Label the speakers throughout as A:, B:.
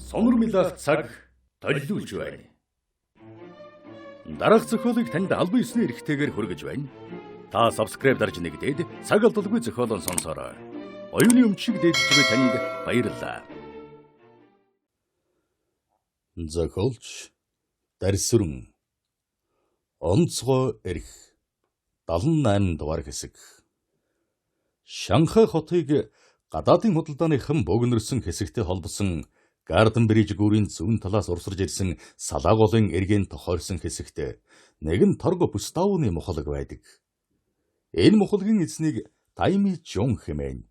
A: Сонор милах цаг толилуулж байна. Дараах зохиолыг танд албан ёсны эрхтэйгээр хүргэж байна. Та subscribe дарж нэгдээд цаг алдалгүй зохиолон сонсоорой. Оюуны өмчийг дээдлж буй танд баярлалаа. Зохиолч Дарсүрэн. Онцгой эрх 78 дугаар хэсэг. Шанхай хотыг гадаадын худалдааныхан богинорсон хэсэгтэй холбосон Гарден Бриж гүүрийн зүүн талаас урсарж ирсэн Салаа голын эргийн тохойрсон хэсэгт нэгэн торго Пустауны мухалаг байдаг. Энэ мухлагийн эзнийг Тайми Жун хэмээн.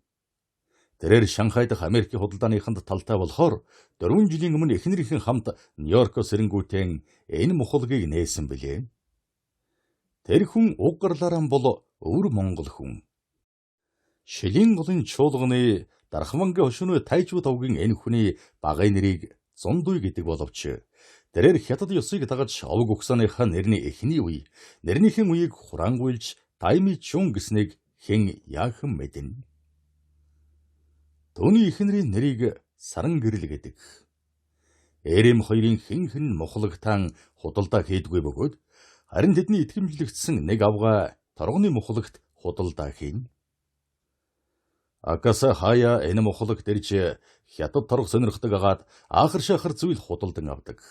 A: Тэрээр Шанхай дахь Америкийн худалдааныханд талтай болохоор 4 жилийн өмнө эхнэрийнхэн хамт Нью-Йоркоос ирэнгүүтэн энэ мухлагийг нээсэн билээ. Тэр хүн уг гарлаараа бол өвөр монгол хүн. Шилийн голын чуулганы Дархмангийн хошууны Тайжуу тавгийн энэ хүний багын нэрийг Зундуй гэдэг боловч тэрээр хятад ёсыг дагаж овог угсааныхаа нэрний эхний үе, нэрнийхэн үеийг хураангуйлж Тайми Чун гэснийг хэн яахан мэднэ. Түүний эхнэрийн нэрийг Саран гэрэл гэдэг. Эрэм хоёрын хэн хэн мухлагтаан худалдаа хийдгүй бөгөөд харин тэдний итгэмжлэгдсэн нэг авгай торгоны мухлагт худалдаа хийнэ. Акаса хаяа энэ мухлагт ирж хятад торго сонирхдаг агаад аахар шахар зүйл худалдан авдаг.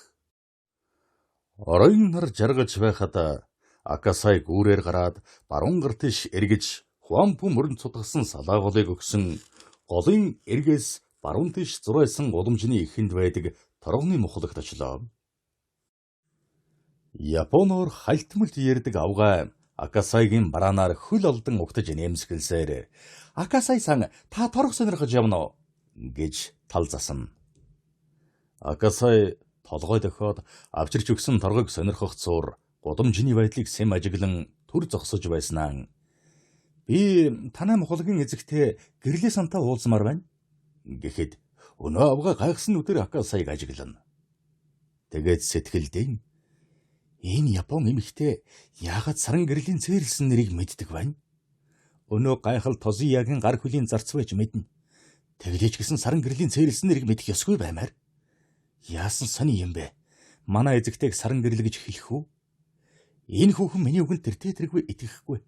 A: Оройн нар жаргаж байхад Акасай гүүрээр гараад баруун гар тийш эргэж Хуампу мөрөнд цутгасан салаа голыг өгсөн голын эргээс баруун тийш зурайсан гудамжны эхэнд байдаг торгоны мухлагт очлоо. Японоор хальтмалт ярьдаг авгай Акасайгийн бараанаар хөл олдон угтаж нэмсгэлсээр "Акасай-сан, та торго сонирхож явна уу?" гэж тал засна. Акасай толгой дохиод авчирч өгсөн торгог сонирхох цуур гудамжны байдлыг сэм ажиглан төр зогсож байснаа "Би танай мухлагийн эзэгтэй гэрлээ сантай уулзмаар байна" гэхэд өнөө авгай гайхсан нүдээр Акасайг ажиглана. Тэгээд сэтгэлдээ энэ Япон эмэгтэй яагаад саран гэрлийн цээрлсэн нэрийг мэддэг байна? Өнөө гайхал Тозиягийн гар хөлийн зарц байж мэднэ. Тэглээч гэсэн саран гэрлийн цээрлсэн нэрийг мэдэх ёсгүй баймаар. Яасан сони юм бэ? Манай эзэгтэйг саран гэрэл гэж хэлэх үү? Энэ хүүхэн миний үгэнд тэртээ тэргүй итгэхгүй.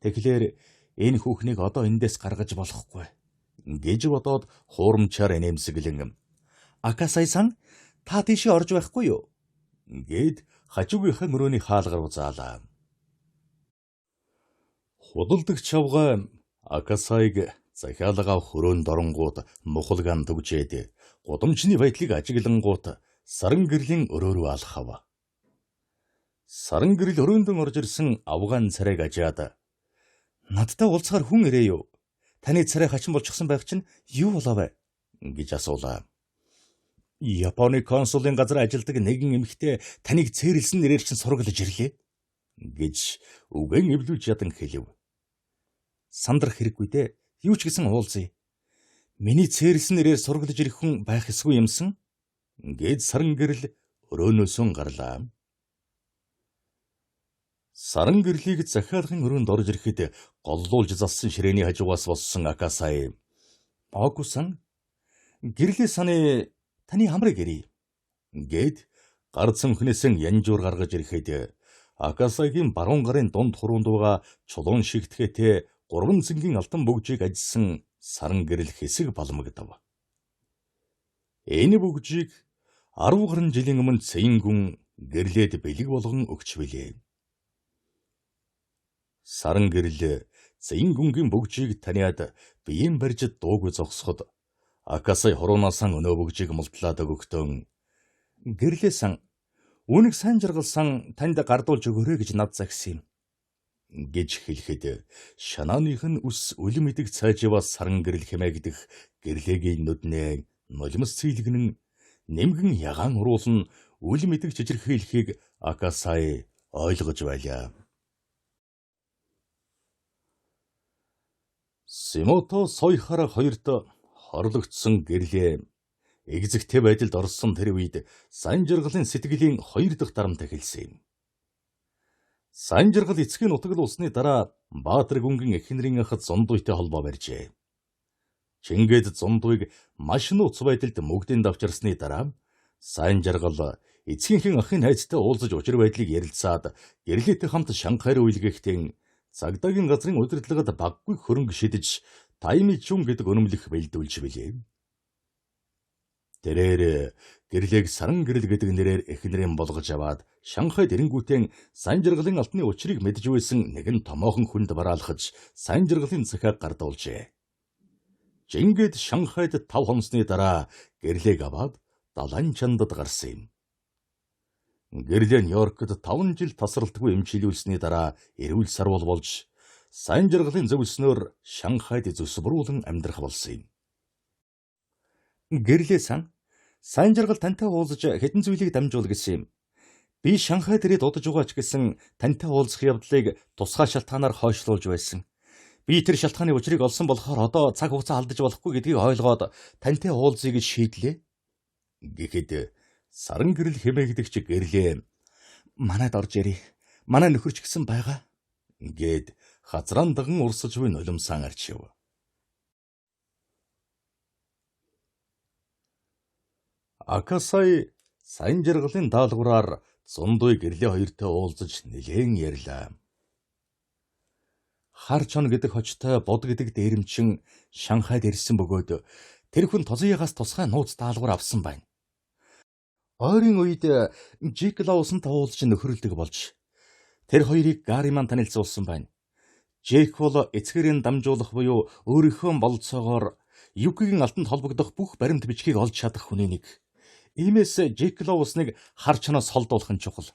A: Тэгэхээр энэ хүүхнийг одоо эндээс гаргаж болохгүй гэж бодоод хуурамчаар нэмсэглэн "Акасай-сан, та тийшээ орж байхгүй юу?" гэд хажуугийнхаа өрөөний хаалга руу заалаа. Худалдагч авгай Акасайг захиалга авах өрөөнд оронгууд мухлаган түгжээд гудамжны байдлыг ажиглангуут саран гэрлийн өрөө рүү алхав. Саран гэрэл өрөөндөн орж ирсэн авгаан царайг ажиад "Надтай уулзахаар хүн ирээ юу? Таны царай хачин болчихсон байх чинь юу болов вэ?" гэж асуулаа. "Японы консулын газар ажилладаг нэгэн эмэгтэй таныг цээрлсэн нэрээр чинь сургалж ирлээ" гэж үгэн эвлүүлж ядан хэлв. "Сандрах хэрэггүй дээ. Юу ч гэсэн уулзъя. Миний цээрлсэн нэрээр сургалж ирэх хүн байх ёсгүй юмсан" гэд саран гэрэл өрөөнөөсөн гарлаа. Саран гэрлийг захиалгын өрөөнд орж ирэхэд голлуулж зассан ширээний хажуугаас болсон Акасай "Огусан, гэрлээ саны таны хамрыг ирье" гэд гар цөнхнөөсөн янжуур гаргаж ирэхэд Акасайгийн баруун гарын дунд хуруунд байгаа чулуун шигтгэхтэй 3 цэнгийн алтан бөгжийг ажилласан саран гэрэл хэсэг балмагдав. Энэ бөгжийг 10 гаруй жилийн өмнө Цэнгүн гэрлээд бэлэг болгон өгч билээ. Саран гэрэл Цэнгүнгийн бөгжийг таниад биеийн барьж дуугүй зогсоход Акасай хуруунасаа өнөө бөгжийг мултлаад өгөхдөн "Гэрлээсэн, үүнийг сайн жаргалсан танд гардуулж өгөөрэй гэж над загсан юм" гэж хэлэхэд шанааных нь үс үлэм идэг цайживаас саран гэрэл хэмээгдэх гэрлээгийн нүднээ нулимс цэйлгэнэн нэмгэн ягаан уруулан үлэм идэг чичирхийлэхийг Акасай ойлгож байлаа. Симото Сойхара хоёрт хорлогдсон гэрлээ эгзэгтэй байдалд орсон тэр үед сайн жаргалын сэтгэлийн хоёр дахь дарамт эхэлсэн юм. Сайн жаргал эцгийн нутаг улсны дараа Баатар гүнгэн эхнэрийн ахад Зундуйтай холбоо барьжээ. Чингээд Зундуйг маш нууц байдалд мөгдийн давчарсны дараа Сайн жаргал эцгийнхээ ахын найзтай уулзаж учир байдлыг ярилцаад гэрлээтэй хамт Шанхай руу илгээхдээ цагдаагийн газрын удирдлагад баггүй хөрөнгө шидэж Тайми Чүн гэдэг үнэмлэх бэлдүүлж билээ. Тэрээр гэрлээг саран гэрэл гэдэг нэрээр эхнэрийн болгож аваад Шанхайд ирэнгүүтэн Сайн жаргалын алтны учрыг мэдж байсан нэгэн томоохон хүнд бараалхаж Сайн жаргалын захиаг гардуулжээ. Жингээд Шанхайд 5 хоносны дараа гэрлээг аваад далайн чандад гарсан юм. Гэрлээ Нью-Йоркд 5 жил тасралтгүй эмчилүүлсний дараа эрүүл сарвал болж Сайн жаргалын зөвлснөөр Шанхайд зүсбруулан амьдрах болсон юм. Гэрлээ сан, Сайн жаргал тантай уулзаж хэдэн зүйлийг дамжуул гэсэн юм. Би Шанхайд ирээд удаж байгаа ч гэсэн тантай уулзах явдлыг тусгай шалтгаанаар хойшлуулж байсан. Би тэр шалтгааны учрыг олсон болохоор одоо цаг хугацаа алдаж болохгүй гэдгийг ойлгоод тантай уулзъя гэж шийдлээ. Гэхэд саран гэрэл хэмээгдэгч гэрлээ. Манад орж ирээ. Манай нөхөр ч гэсэн байгаа. Гээд хазраан даган урсаж буй нулимсаан арчив. Акасай Сайн жаргалын даалгавраар Зундуй гэрлээ хоёртой уулзаж нэлээн ярьлаа. Хар чон гэдэг хочтой бод гэдэг дээрэмчин Шанхайд ирсэн бөгөөд тэр хүн Тозиягаас тусгай нууц даалгавар авсан байна. Ойрын үед Жик Лоусонтой уулзаж нөхөрлөдөг болж тэр хоёрыг Гариман танилцуулсан байна. Джек бол эцгэрийн дамжуулах буюу өөрийнхөө бололцоогоор Юкигийн алтанд холбогдох бүх баримт бичгийг олж чадах хүний нэг. Иймээс Джек Лоусныг хар чоноос холдуулах нь чухал.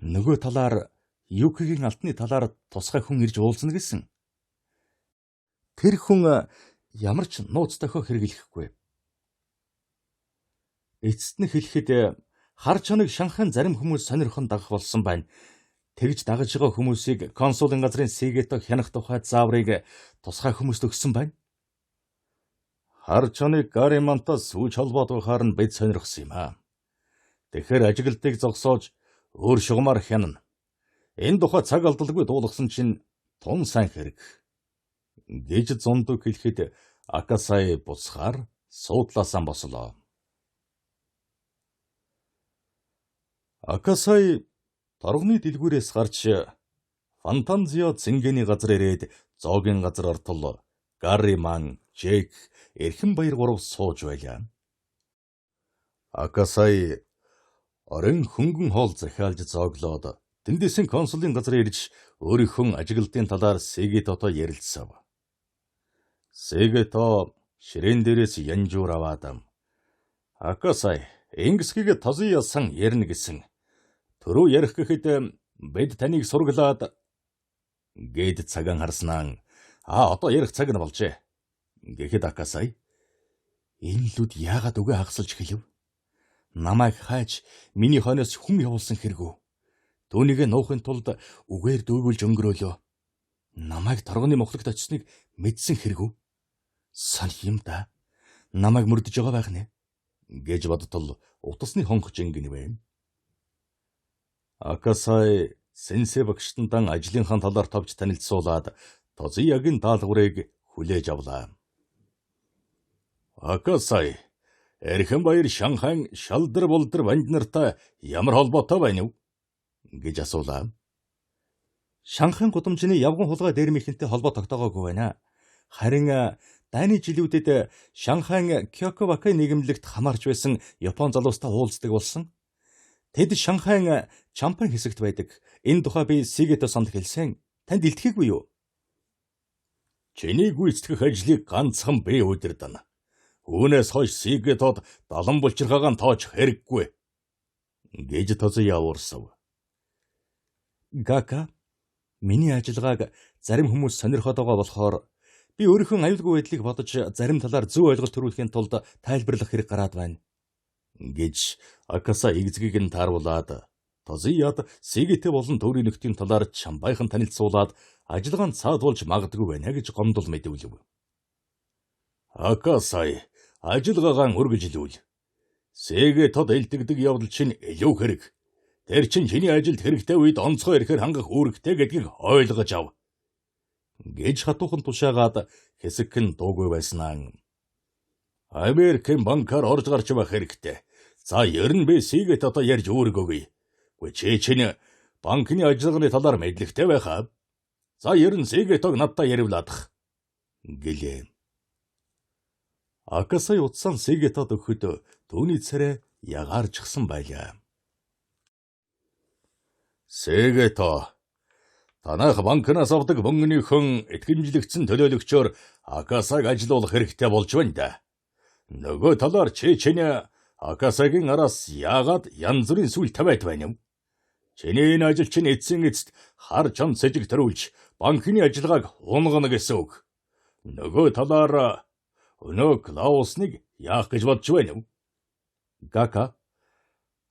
A: Нөгөө талаар Юкигийн алтны талаар тусгай хүн ирж уулзна гэсэн. Тэр хүн ямар ч нууц дохио хэрэглэхгүй. Эцэст нь хэлэхэд хар чоныг Шанхайн зарим хүмүүс сонирхон дагах болсон байна. Тэгж дагаж байгаа хүмүүсийг консулын газрын Сигето хянах тухай зааврыг тусгай хүмүүст өгсөн байна. Хар чоныг Гаримантай сүүж холбоод байхаар нь бид сонирхсон юм аа. Тэгэхээр ажиглалтыг зогсоож өөр шугамар хянана. Энэ тухай цаг алдалгүй дуулгасан чинь тун сайн хэрэг. Гэж Зундуг хэлэхэд Акасай буцахаар суудлаасаа бослоо. Акасай торгоны дэлгүүрээс гарч Фантанзио цэнгэний газар ирээд зоогийн газар ортол Гарриман, Джек, Эрхэн баяр гурав сууж байлаа. Акасай оройн хөнгөн хоол захиалж зооглоод тэндээсээ консулын газар ирж өөрийнхөө ажиглалтын талаар Сэгэтотой ярилцсав. Сэгето ширээн дээрээс янжуур аваад Акасай Ингэсгийг Тозиёсан ярина гэсэн. Түрүү ярих гэхэд бид таныг сургалаад гээд цагаан харснаа. А одоо ярих цаг нь болжээ. Гэхэд Акасай энэ лүд яагаад үгээ хагасалж хэлв? Намайг хайж миний хойноос хүн явуулсан хэрэгүү. Түүнийг нуухын тулд үгээр дүүгүүлж өнгөрөөлөө. Намайг торгоны мохлогт очсныг мэдсэн хэрэгүү. Сан юм да. Намайг мөрдөж байгаа байх нэ гэж бодтол утасны хонх жингэнвэ. Акасай сенсей багштантан ажлынхаа талаар товч танилцуулаад Тозиягийн даалгаврыг хүлээж авлаа. Акасай, Эрхэн баяр Шанхайн шалдар булдар банд нартай ямар холбоотой байна вэ гэж асуулаа. Шанхайн гудамжны явган хулгай дээрмийнхэнтэй холбоо тогтоогоогүй байна. Харин дайны жилүүдэд Шанхайн Кёкобакай нийгэмлэгт хамаарч байсан Япон залуустай уулздаг болсон. Тэд Шанхайн Чампан хэсэгт байдаг. Энэ тухай би Сигето санд хэлсэн. Танд илтгэхгүй юу? Чиний гүйцэтгэх ажлыг ганцхан би удирдана. Үүнээс хойш Сигетод далан булчирхаагаа тоож хэрэггүй гэж Тозия уурсав. Гака, миний ажиллагааг зарим хүмүүс сонирхоод байгаа болохоор би өөрийнхөө аюулгүй байдлыг бодож зарим талаар зөв ойлголт төрүүлэхийн тулд тайлбарлах хэрэг гараад байна гэж Акаса игзгийг нь тааруулаад Тозияд Сигэтэ болон төврийн нөхдийн талаар чамбайхан танилцуулаад ажиллагаанд цаадуулж магадгүй байна гэж гомдол мэдүүлв. Акасай, ажиллагаагаа үргэлжлүүл. Сигэтод элдэгдэг явдал чинь илүү хэрэг. Тэр чинь чиний ажилд хэрэгтэй үед онцгой ирэхээр хангах үүрэгтэй гэдгийг ойлгож ав гэж хатуухан тушаагаад хэсэгхэн дуугүй байснаа. Америкийн банкар орж гарч байх хэрэгтэй. За ер нь би Сигэт одоо ярьж үүрэг өгье. Үгүй чи чинь банкны ажиллагааны талаар мэдлэгтэй байхаа. За ер нь Сигэтог надтай яривлаадах гэлээ. Акасай утсан Сигэтод өгөхөд түүний царай ягаарчсан байлаа. Сигето, танайх банкнаас авдаг мөнгөнийхөн итгэмжлэгдсэн төлөөлөгчөөр Акасайг ажилуулах хэрэгтэй болж байна да. Нөгөө талаар чи чинь Акасагийн араас яагаад янз бүрийн сүл тавиад байна юм? Чиний энэ ажил чинь эцсийн эцэст хар чам сэжиг төрүүлж банкны ажиллагааг унгана гэсэн үг. Нөгөө талаар өнөө Клаусныг яах гэж бодож байна вэ? Гака,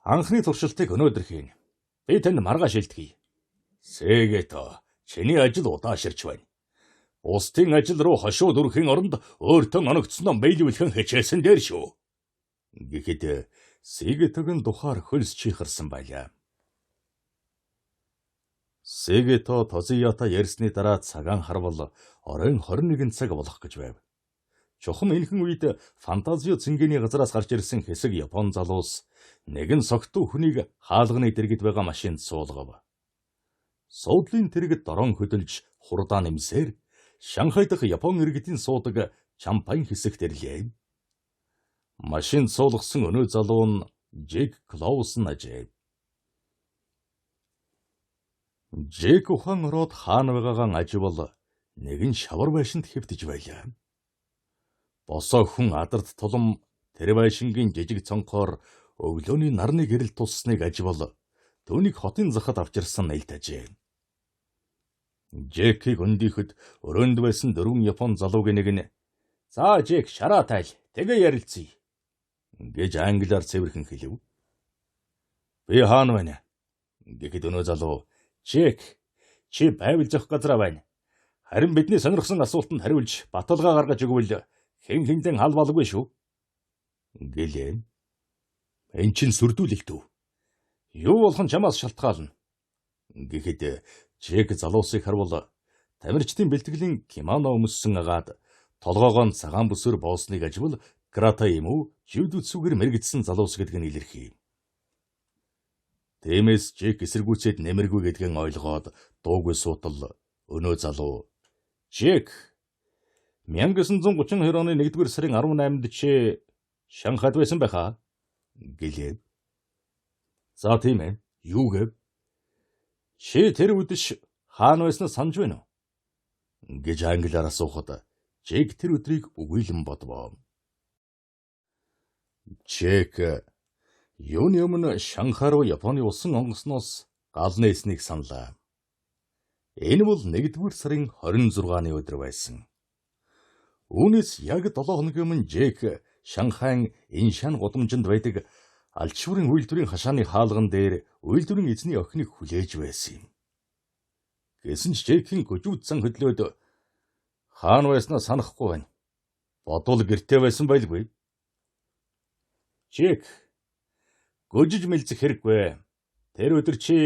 A: анхны туршилтыг өнөөдөр хийн. Би танд маргааш илтгэе. Сэгэто, чиний ажил удааширч байна. Бусдын ажил руу хошуу дүрхийн оронд өөртөө оногдсноо мэйлүүлхэн хичээсэн дээр шүү. Гэхэд Сэгэтогийн духаар хөлс чихэрсэн байлаа. Сэгето Тозията ярьсны дараа цагаан харвал оройн 21 цаг болох гэж байв. Чухам энэхэн үед Фантазио цэнгэний газраас гарч ирсэн хэсэг Япон залуус нэгэн согтуу хүнийг хаалганы дэргэд байгаа машинд суулгав. Суудлын тэрэг дорон хөдөлж хурдаа нэмсээр Шанхай дахь Япон иргэдийн суудаг Чампань хэсэгт ирлээ. Машинд суулгасан өнөө залуу нь Джек Клоусон ажээ. Джек ухаан ороод хаана байгаагаа аживал нэгэн шавар байшинд хэвтэж байлаа. Босоо хүн адарт тулам тэр байшингийн жижиг цонхоор өглөөний нарны гэрэл туссныг аживал түүнийг хотын захад авчирсан нэлт ажээ. Джекийг өндийхэд өрөөнд байсан дөрвөн Япон залуугийн нэг нь "За Джек, шараа тайл, тэгээ ярилцъя" гэж англиар цэвэрхэн хэлэв. "Би хаана байна?" гэхэд өнөө залуу "Джек, чи байвал зөх газараа байна. Харин бидний сонирхсан асуултанд хариулж баталгаа гаргаж өгвөл хэн хэндэн халбалгүй шүү" гэлээ. "Эн чинь сүрдүүлэлт үү? Юу болох нь чамаас шалтгаална" гэхэд Джек залуусыг харвал тамирчдын бэлтгэлийн кимоно өмссөн агаад толгоогоо цагаан бүсээр боосныг аживал карате юм уу живдүцүүгээр мэрэгдсэн залуус гэдэг нь илэрхий. Тиймээс Джек эсэргүүцээд нэмэргүй гэдгийг ойлгоод дуугүй суутал өнөө залуу "Джек, 1932 оны 1-р сарын 18-нд чи Шанхайд байсан байхаа" гэлээ. "За тийм ээ. Юу гэв? Чи тэр үдэш хаана байснаа санаж байна уу?" гэж англиар асуухад Джек тэр өдрийг үгүйлэн бодвоо. Джек юуны өмнө Шанхай руу Японы усан онгоцноос гал нээснийг саналаа. Энэ бол 1-р сарын 26-ны өдөр байсан. Үүнээс яг 7 хоногийн өмнө Джек Шанхайн Иншан гудамжинд байдаг алчуурын үйлдвэрийн хашааны хаалган дээр үйлдвэрийн эзний охиныг хүлээж байсан юм. Гэсэн ч Джекийн гүжүүд зан хөдлөөд хаана байснаа санахгүй байна. Бодвол гэртээ байсан байлгүй. Джек, гүжиж мэлзэх хэрэггүй. Тэр өдөр чи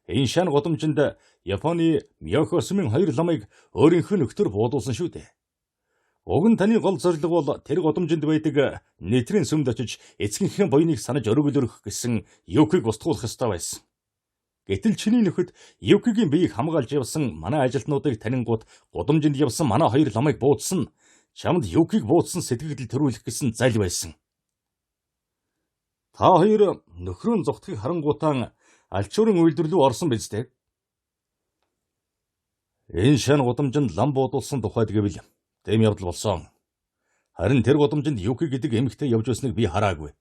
A: Иншан гудамжинд Японы Мёхосмын хоёр ламыг өөрийнхөө нөхдөр буудуулсан шүү дээ. Уг нь таны гол зорилго бол тэр гудамжинд байдаг нэтрийн сүмд очиж эцгийнхээ буйныг санаж өргөлөрөх гэсэн Юкиг устгуулах ёстой байсан. Гэтэл чиний нөхөд Юкигийн биеийг хамгаалж явсан манай ажилтнуудыг танингууд гудамжинд явсан манай хоёр ламыг буудсан чамд Юкиг буудсан сэтгэгдэл төрүүлэх гэсэн зал байсан. Та хоёр нөхрөө зогтхийг харангуутаан алчуурын үйлдвэр рүү орсон биз дээ. Энэ шан гудамжинд лам буудуулсан тухайд гэвэл тийм явдал болсон. Харин тэр гудамжинд Юки гэдэг эмэгтэй явж байсныг би хараагүй.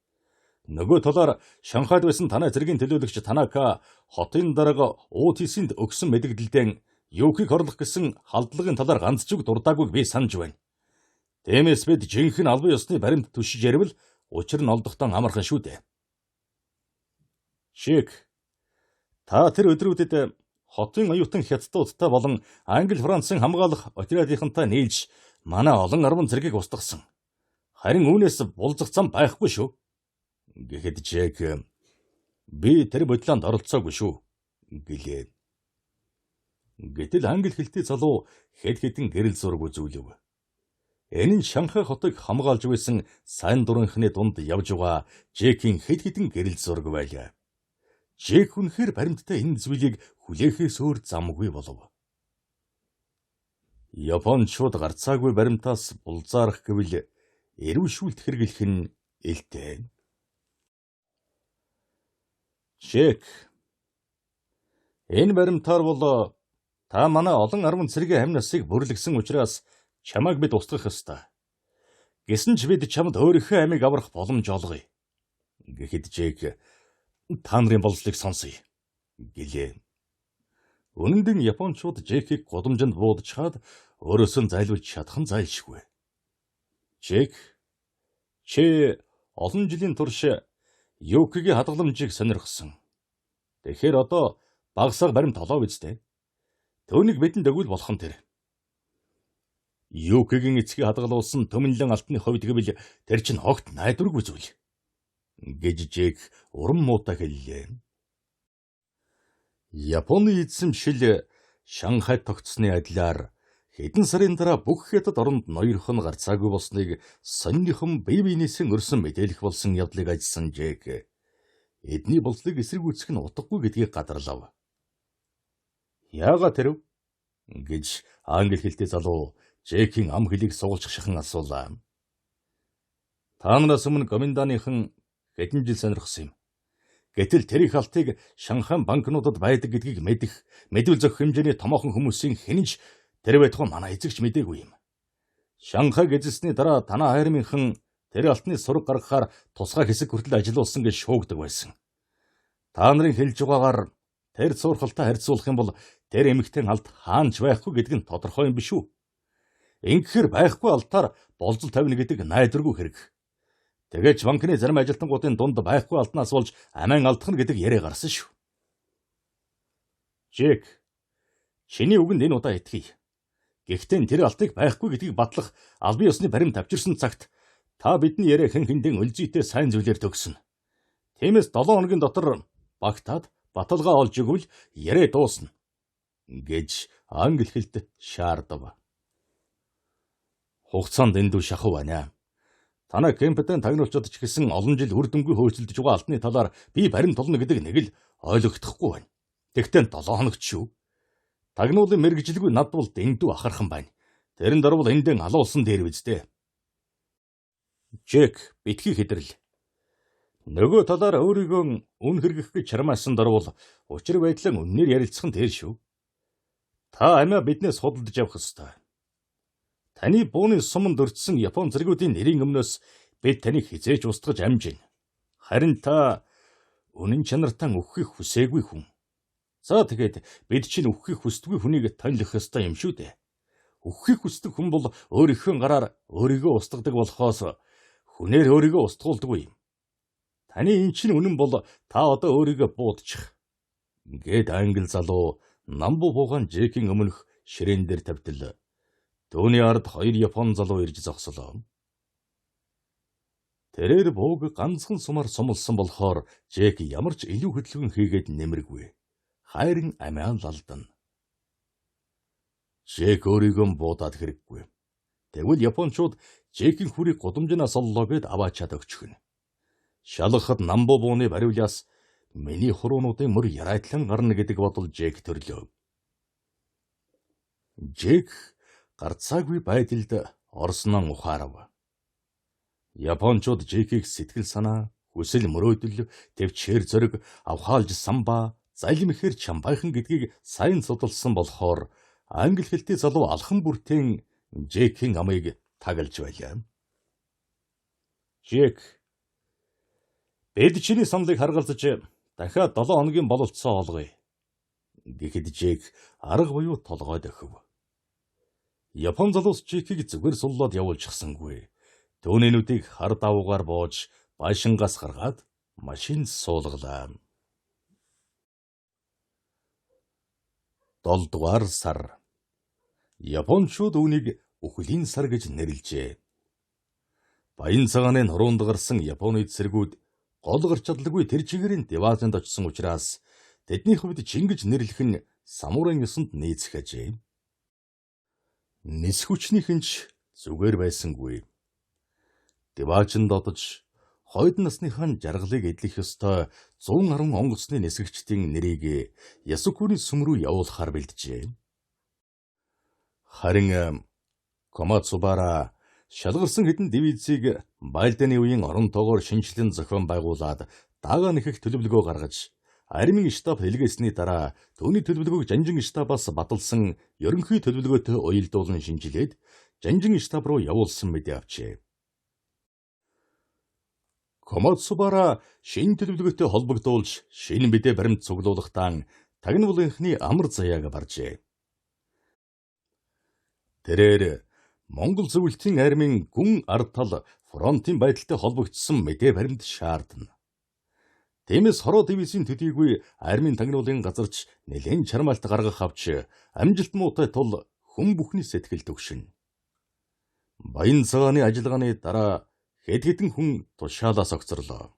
A: Нөгөө талаар Шанхайд байсан танай цэргийн төлөөлөгч Танака хотын дарга Уутисэнд өгсөн мэдэгдэлдэн Юкиг хорлох гэсэн халдлагын талаар ганц ч үг дурдаагүйг би санаж байна. Тиймээс бид жинхэнэ албан ёсны баримт түшиж ярил учир нь олдохдоо амархан шүү дээ. Чек, та тэр өдрүүдэд хотын оюутан хятадуудтай болон Англи Францын хамгаалах отрядынхантай нийлж манай олон арван цэргийг устгасан. Харин үүнээс булзах зам байхгүй шүү. Гэхэд Джек би тэр бодлоонд оролцоогүй шүү гэлээ. Гэтэл англи хэлтэй залуу хэд хэдэн гэрэл зураг үзүүлв. Энэ нь Шанхай хотыг хамгаалж байсан сайн дурынхны дунд явж байгаа Джекийн хэд хэдэн гэрэл зураг байлаа. Джек үнэхээр баримттай энэ зүйлийг хүлээхээс өөр замгүй болов. Япончууд гарцаагүй баримтаас булзаарах гэвэл эрүүшүүлт хэрэглэх нь элтэй. Джек, энэ баримтаар бол та манай олон арван цэргийн амь насыг бүрлэгсэн учраас чамайг бид устгах ёстой. Гэсэн ч бид чамд өөрийнхөө амийг аврах боломж олгоё. Гэхэд Джек та нарын болцлыг сонсъё гэлээ. Үнэн дээр нь японочууд Джекийг гудамжинд буудчихаад өөрөөсөө зайлуулж чадах нь зайлшгүй. Джек, чи олон жилийн турш Юкигийн хадгаламжийг сонирхсон. Тэгэхээр одоо багасаа баримт олоо биз дээ. Түүнийг бидэнд өгвөл болох нь тэр. Юкигийн эцгийг хадгалуулсан төмөнлөн алтны хувьд гэвэл тэр чинь огт найдваргүй зүйл гэж Джек урам муутай хэллээ. Японы эзэмшил Шанхайд тогтсны адилаар хэдэн сарын дараа бүх хятад оронд ноёрхон гарцаагүй болсныг соньныхон бие биенээсээ өрсөн мэдээлэх болсон явдлыг ажилласан Джек эдний болцлыг эсэргүүцэх нь утгагүй гэдгийг гадарлав. Яагаад тэрв? Гэж англи хэлтэй залуу Джекийн ам хэлийг сугалчих шахан асуулаа. Та нараас өмнө Гоминданыхан хэдэн жил сонирхсон юм. Гэтэл тэр их алтыг Шанхай банкнуудад байдаг гэдгийг мэдэх, мэдвэл зохих хэмжээний томоохон хүмүүсийн хэн ч тэр байтугай манай эзэгч мдээгүй юм. Шанхайг эзэлсний дараа танай армийнхан тэр алтны сураг гаргахаар тусгай хэсэг хүртэл ажилуулсан гэж шуугдаг байсан. Та нарын хэлж байгаагаар тэр цуурхалтай харьцуулах юм бол тэр эмэгтэй алт хаана ч байхгүй гэдэг нь тодорхой юм биш үү? Ингэхээр байхгүй алтаар болзол тавина гэдэг найдваргүй хэрэг. Тэгээд ч банкны зарим ажилтнуудын дунд байхгүй алтнаас болж амиа алдах нь гэдэг яриа гарсан шүү. Джек, чиний үгэнд энэ удаа итгэе. Гэхдээ тэр алтыг байхгүй гэдгийг батлах албан ёсны баримт авчирсан цагт та бидний яриа хэн хэндэн өлзийтэй сайн зүйлээр төгснө. Тиймээс 7 хоногийн дотор багтаад баталгаа олж өгвөл яриа дуусна гэж англи хэлд шаардав. Хугацаанд эндүү шахав байна. Танай кемпдэн тагнуулчид ч гэсэн олон жил үр дүнгүй хөөцөлдөж байгаа алтны талаар би баримт олно гэдэг нэг л ойлгохдохгүй байна. Тэгтээ 7 хоногт шүү. Тагнуулын мэргэжилгүй над бол дэндүү ахархан байна. Тэрэн дарвал эндэн алуулсан дээр биз дээ. Джек битгий хэдрэл. Нөгөө талаар өөрийгөө үн хэрэгэх гэж чармаасан дарвал учир байдлаа үннээр ярилцах нь тэр шүү. Та амиа биднээс худалдаж явах ёстой. Таны бууны суманд өртсөн Япон зэргүүдийн нэрийн өмнөөс бид таныг хэзээ ч устгаж амжина. Харин та үнэн чанартаа үхэхийг хүсээгүй хүн. За тэгээд бид чинь үхэхийг хүсдэггүй хүнийг тонилох ёстой юм шүү дээ. Үхэхийг хүсдэг хүн бол өөрийнхөө гараар өөрийгөө устгадаг болохоос хүнээр өөрийгөө устгуулдаггүй юм. Таны эн чинь үнэн бол та одоо өөрийгөө буудчих. Ингээд англи залуу намбу буугаан Джекийн өмнөх ширээн дээр тавьтал. Түүний ард хоёр Япон залуу ирж зогслоо. Тэрээр бууг ганцхан сумаар сумлсан болохоор Джек ямар ч илүү хөдөлгөөн хийгээд нэмэргүй. Хайрын амиа л алдана. Джек өөрийгөө буудаад хэрэггүй. Тэгвэл Япончууд Джекийн хүрийг гудамжнаас оллоо гэд аваачаад өгчихнө. Шалгахад намбу бууны бариулаас миний хуруунуудын мөр ярайтлан гарна гэдэг бодол Джек төрлөө. Джек гарцаагүй байдалд орсноо ухаарав. Япончууд Джекийг сэтгэл санаа, хүсэл мөрөөдөл, тэвчээр зориг, авхаалж самбаа, залим ихээр чамбайхан гэдгийг сайн судалсан болохоор англи хэлтэй залуу алхан бүртэн Джекийн амыг тагалж байлаа. Джек, бид чиний саналыг харгалзаж дахиад 7 хоногийн бололцоо олгоё. Гэхэд Джек арга буюу толгой дөхөв. Япон залуус Джекийг зүгээр суллаад явуулчихсангүй. Түүний нүдийг хар давуугаар бууж байшингаас гаргаад машинд суулгалаа. 7 дугаар сар. Япончууд үүнийг үхлийн сар гэж нэрлэжээ. Баян цагааны нуруунд гарсан Японы цэргүүд гол гарч чадалгүй тэр чигээрийн Девазинд очсон учраас тэдний хувьд Чингэж нэрлэх нь самурайн ёсонд нийцэх ажээ. Нисэх хүчнийхэн ч зүгээр байсангүй. Диваажинд одож хойд насныхаа жаргалыг эдлэх ёстой 110 онгоцны нисгэгчдийн нэрийг Ясукуны сүм рүү явуулахаар бэлджээ. Харин Комацубара шалгарсан хэдэн дивизийг Байлдааны үеийн орон тоогоор шинэчлэн зохион байгуулад дагаа нэхэх төлөвлөгөө гаргаж армийн штаб хэлгээсний дараа түүний төлөвлөгөөг Жанжин штабаас баталсан ерөнхий төлөвлөгөөтэй уялдуулан шинжилээд Жанжин штаб руу явуулсан мэдээ авчээ. Комацубара шинэ төлөвлөгөөтэй холбогдуулж шинэ мэдээ баримт цуглуулахдаа тагнуулынхны амар заяаг баржээ. Тэрээр Монгол зөвлөлтийн армийн гүн ард тал фронтын байдалтай холбогдсон мэдээ баримт шаардна. Тиймээс хороо дивизийн төдийгүй армийн тагнуулын газарч нэлээн чармайлт гаргах авч амжилт муутай тул хүн бүхний сэтгэл төгшин. Баян цагааны ажиллагааны дараа хэд хэдэн хүн тушаалаас огцорлоо.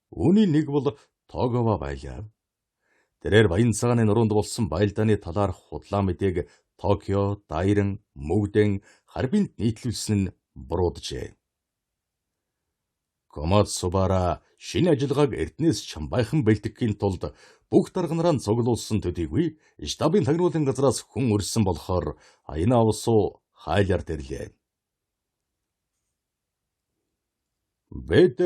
A: Үүний нэг бол Тогова байлаа. Тэрээр Баян цагааны нуруунд болсон байлдааны талаар худлаа мэдээг Токио, Дайран, Мөгдэн, Харбинд нийтлүүлсэн нь бурууджээ. Комацубара шинэ ажиллагааг Эрдэнэс чамбайхан бэлтгэхийн тулд бүх дарга нараа цуглуулсан төдийгүй штабын тагнуулын газраас хүн өрсөн болохоор Аяна авсуу хайлаар тэрлээ. Бид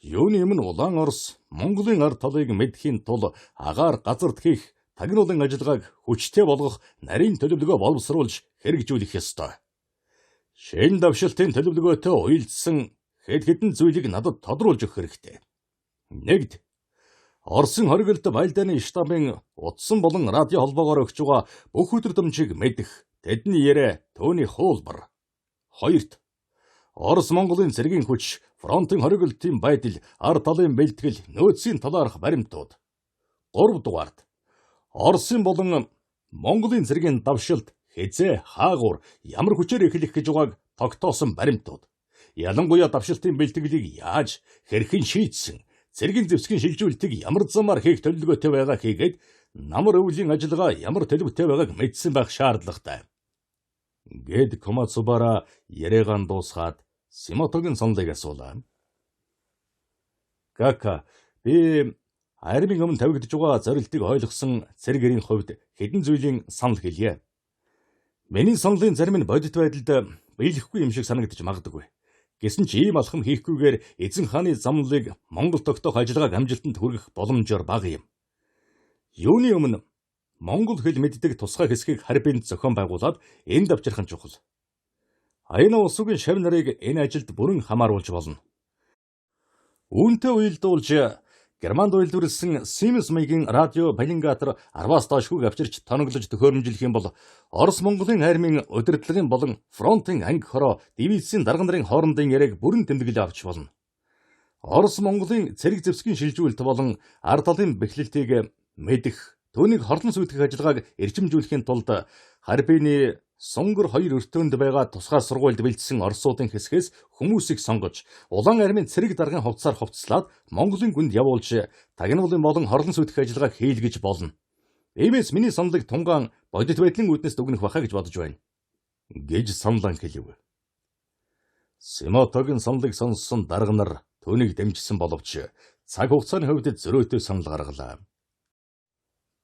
A: юуны өмнө улаан Орос Монголын ард талыг мэдхийн тул агаар газарт хийх тагнуулын ажиллагааг хүчтэй болгох нарийн төлөвлөгөө боловсруулж хэрэгжүүлэх ёстой. Шинэ давшилтын төлөвлөгөөтэй уялдсан хэд хэдэн зүйлийг надад тодруулж өгөх хэрэгтэй. Нэгд, Оросын хориглолт байлдааны штабын утсан болон радио холбоогоор өгч байгаа бүх өдөрдмжийг мэдэх, тэдний яриа, түүний хуулбар. Хоёрт, Орос Монголын цэргийн хүч, фронтын хориглолтын байдал, ар талын бэлтгэл, нөөцийн талаарх баримтууд. Гуравдугаарт, Оросын болон Монголын цэргийн давшилт хэзээ, хаагуур, ямар хүчээр эхлэх гэж байгааг тогтоосон баримтууд. Ялангуяа давшилтын бэлтгэлийг яаж, хэрхэн шийдсэн, цэргийн зэвсгийн шилжүүлэлтийг ямар замаар хийх төлөвлөгөөтэй байгаа хийгээд намар өвлийн ажиллагаа ямар төлөвтэй байгааг мэдсэн байх шаардлагатай. Гэд Комацубара яриагаан дуусгаад Симотогийн саналыг асуулаа. Кака, би армийн өмнө тавигдж байгаа зорилтыг ойлгосон цэрэг эрийн хувьд хэдэн зүйлийн санал хэлье. Миний саналын зарим нь бодит байдалд биелэхгүй юм шиг санагдаж магадгүй. Гэсэн ч ийм алхам хийхгүйгээр эзэн хааны замналыг Монгол тогтоох ажиллагааг амжилтанд хүргэх боломжоор бага юм. Юуны өмнө монгол хэл мэддэг тусгай хэсгийг Харбинд зохион байгуулад энд авчрах нь чухал. Аяна улсуугийн шав нарыг энэ ажилд бүрэн хамааруулж болно. Үүнтэй уялдуулж Германд үйлдвэрлэсэн Siemens маягийн радио пеленгатор 10-аас доошгүйг авчирч тоноглож төхөөрөмжлөх юм бол Орос Монголын армийн удирдлагын болон фронтын анги хороо дивизийн дарга нарын хоорондын яриаг бүрэн тэмдэглэж авч болно. Орос Монголын цэрэг зэвсгийн шилжүүлэлт болон ар талын бэхлэлтийг мэдэх, түүнийг хорлон сүйтгэх ажиллагааг эрчимжүүлэхийн тулд Харбины Сунгар хоёр өртөөнд байгаа тусгай сургуульд бэлдсэн Оросуудын хэсгээс хүмүүсийг сонгож, улаан армийн цэрэг даргын хувцсаар хувцаслаад Монголын гүнд явуулж, тагнуулын болон хорлон сүйтгэх ажиллагааг хийлгэж болно. Иймээс миний саналыг тунгаан бодит байдлын үүднээс дүгнэх байхаа гэж бодож байна. Гэж саналан хэлэв. Симотогийн саналыг сонссон дарга нар түүнийг дэмжсэн боловч цаг хугацааны хувьд зөрөөтэй санал гаргалаа.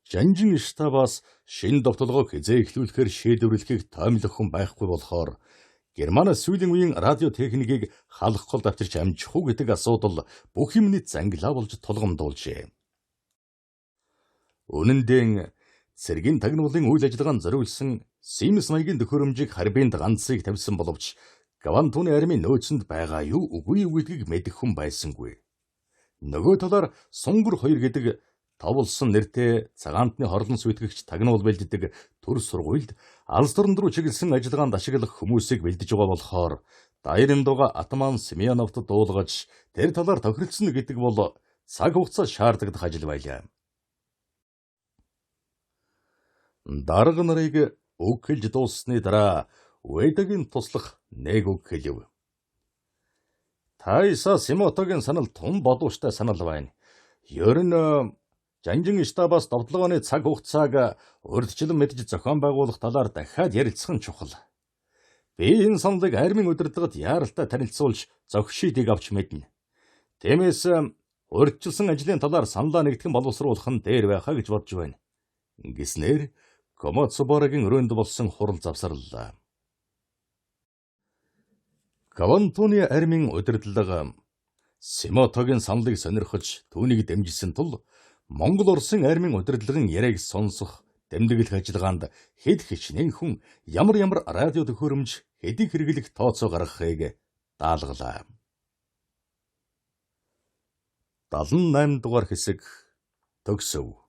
A: Жанжин штабаас шинэ довтолгоог хэзээ эхлүүлэхээр шийдвэрлэхийг тоймлох хүн байхгүй болохоор Германаас сүүлийн үеийн радио техникийг халах голд авчирч амжих уу гэдэг асуудал бүх юмны зангилаа болж тулгамдуулжээ. Үнэн дээр цэргийн тагнуулын үйл ажиллагаанд зориулсан Siemens маягийн төхөөрөмжийг Харбинд ганцыг тавьсан боловч Гавантуны армийн нөөцөнд байгаа юу үгүй юу гэдгийг мэдэх хүн байсангүй. Нөгөө талаар Сунгар 2 гэдэг товлсон нэртэй цагаантны хорлон сүйтгэгч тагнуул бэлддэг төр сургуульд алс дорн руу чиглэсэн ажиллагаанд ашиглах хүмүүсийг бэлдэж байгаа болохоор Дайрандуга Атаман Семеновт дуулгаж тэр талаар тохиролцсон гэдэг бол цаг хугацаа шаардлагадах ажил байлаа. Дарга нарыг үг хэлж дууссаны дараа Уэдагийн туслах нэг үг хэлэв. Тайса Симотогийн санал тун болууштай санал байна. Ер нь Жанжин штабаас довтлогооны цаг хугацааг урьдчилан мэдж зохион байгуулах талаар дахиад ярилцах нь чухал. Би энэ саналыг армийн удирдлагад яаралтай танилцуулж зохишидыг авч мэднэ. Тиймээс урьдчилсан ажлын талаар саналаа нэгтгэн боловсруулах нь дээр байхаа гэж бодож байна. Гэснээр Комацубарагийн өрөөнд болсон хурал завсарлаа. Кавантуны армийн удирдлага Симотогийн саналыг сонирхож түүнийг дэмжсэн тул Монгол Улсын армийн удирдлагын яриаг сонсох, дэмдэглэх ажиллагаанд хэд хичнээн хүн ямар ямар радио төхөөрөмж хэдий хэрэглэх тооцоо гаргахыг даалгалаа. 78 дугаар хэсэг төгсөв.